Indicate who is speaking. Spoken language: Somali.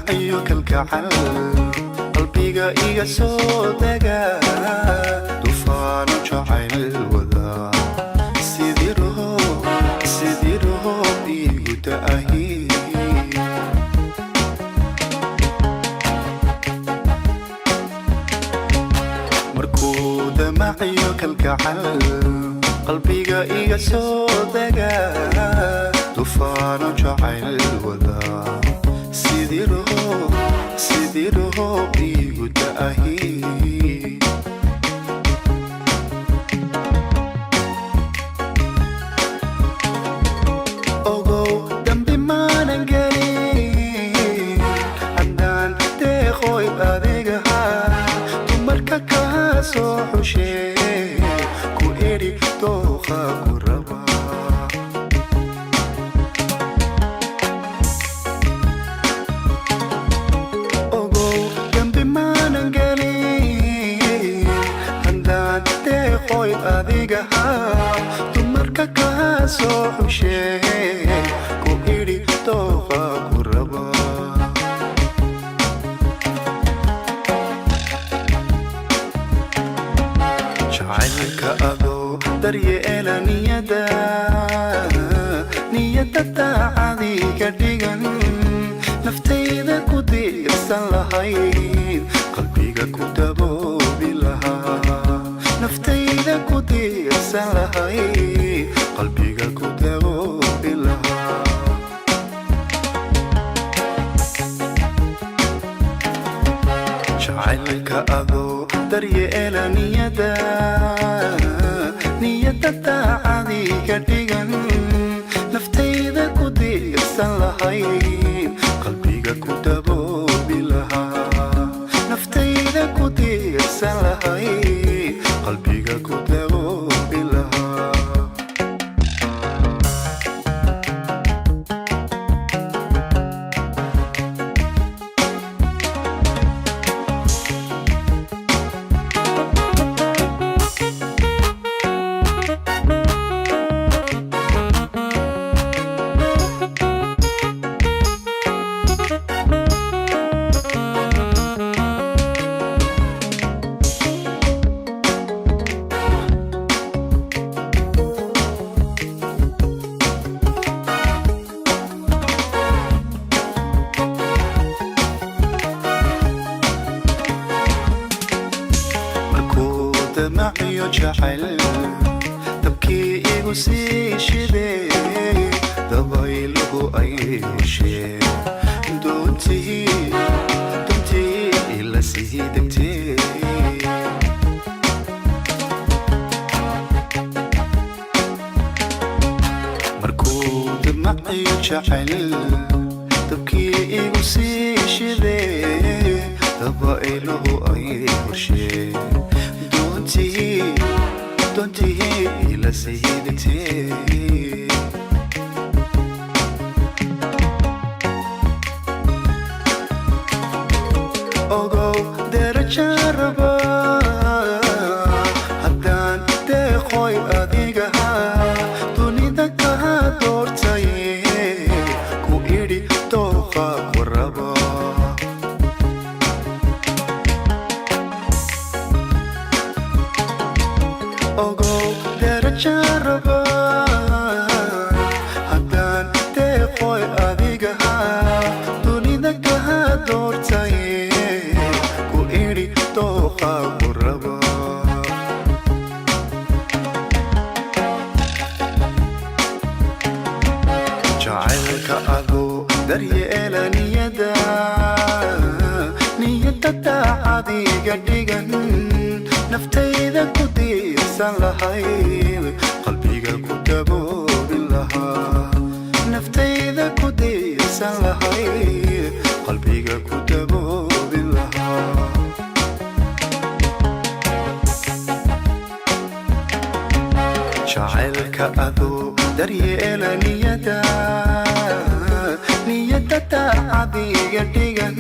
Speaker 1: Damaciyo kalgacal qalbiga iga soo dega, dufaano jacayl wada, sidii roob iigu da'ahi. Markuu damaciyo kalgacal qalbiga iga soo dega, dufaano jacayl wada, sidii roob iigu da'ahi. Ogow, dambi maanan gelin haddaan deeqoy adigaha dumarka kaa soo xushee, ku idhi dooqa ku raba. Ogow, dambi maanan gelin haddaan deeqoy adigaha dumarka kaa soo xushee, ku idhi dooqa ku raba. Jacaylka adoo daryeela niyada, niyada daacadiga dhigan, naftayda ku diirsan lahayd, qalbiga ku daboobi lahaa. Naftayda ku diirsan lahayd, qalbiga ku daboobi lahaa. Jacaylka adoo daryeela niyada, niyada daacadiga dhigan, naftayda ku diirsan lahayd, qalbiga ku daboobi lahaa. Naftayda ku diirsan lahayd, qalbiga ku daboobi lahaa. Markuu damaciyo jacayl dabkii igu sii shidee, dabayluhu ay heshee, doontii ila sii degtee. Markuu damaciyo jacayl dabkii igu sii shidee, dabayluhu ay horshee, doontii ila sii degtee. Ogow, deraja raba haddaan deeqoy adigaha dunida kaa doortay, ku idhi dooqa ku raba. Ogow, deraja raba haddaan deeqoy adigaha dunida kaa doortay, ku idhi dooqa ku raba. Jacaylka adoo daryeela niyada, niyada daacadiga dhigan, naftayda ku diirsan lahayd, qalbiga ku daboobin lahaa. Naftayda ku diirsan lahayd, qalbiga ku daboobin lahaa. Jacaylka adoo daryeela niyada, niyada daacadiga dhigan.